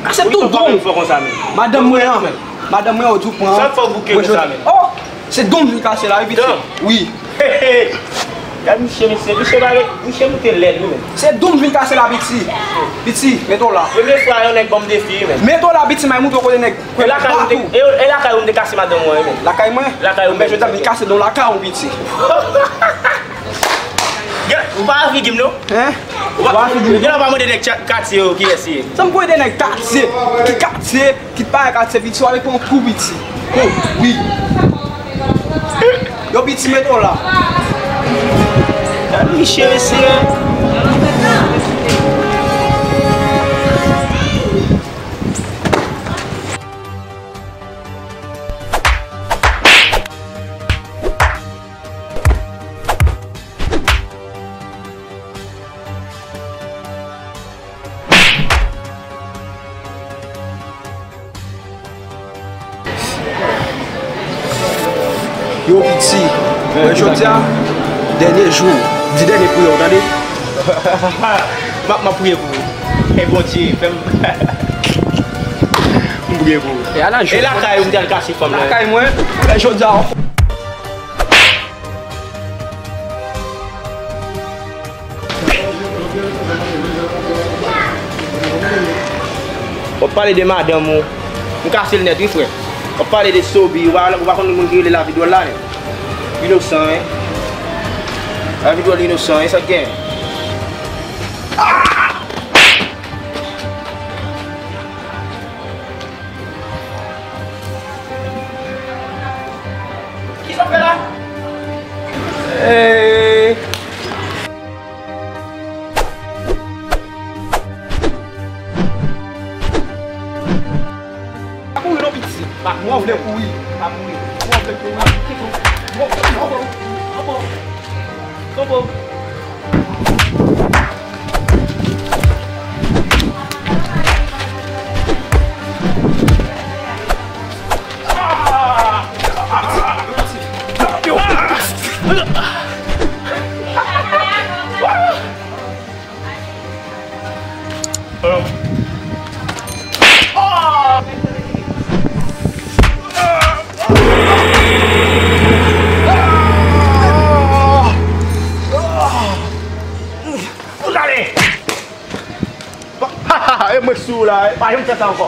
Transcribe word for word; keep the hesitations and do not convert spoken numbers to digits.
Kase tout don. Madanm mwen an. Madanm mwen an, ou di w pran. Sa fè w bouke konsa menm? Oh, se don m vin kase la, wi, piti. Wi. Gad misye, misye, misye bare, misye moute lèd, wi, menm. Se don m vin kase la, piti. Piti, mete w la. Premye fwa yon nèg ban m defi, wi, menm. Mete w la, piti, m ay moutre w kote nèg. E lakay ou m te, e, e lakay ou m te kase madanm mwen, wi, menm. Lakay mwen? Lakay ou menm. Jodi a, m vin kase don lakay ou, piti. Ou pa anvi di m, non? Hein? Ou pa, ou pa anvi di m, non? Ou pa mande nèg katye yo kiyès li ye. Sa m pou ede nèg katye? Ki katye? Kit pa katye, piti, w ale pran kou, piti. Oh, wi. Yo, piti, mete w la. Gad misye, mesye. Yo, piti, wè jodi a, dènye jou, di dènye priyè w, tande? M ap, m ap priye pou ou. E Bondye, fè m. M priye pou ou. E lakay ou m te al kase fanm nan? Lakay mwen, wè jodi a. W ap pale de madanm ou. M kase l nèt, wi, frè. W ap pale de Sobi. Ou pa, ou pa konn moun ki rele Lavi Dwòl la, nèg. Inosan, en. Lavi Dwòl inosan, en. Sa k gen? Kisa w fè la? Hey. Pa kouri non, piti. Pa, mwen vle kouri. Pa kouri. Mwen vle kouri. Mwen vle kouri. Mwen vle kouri. Mwen vle kouri. Fout ale! E mwen sou la, e pa janm fè sa ankò.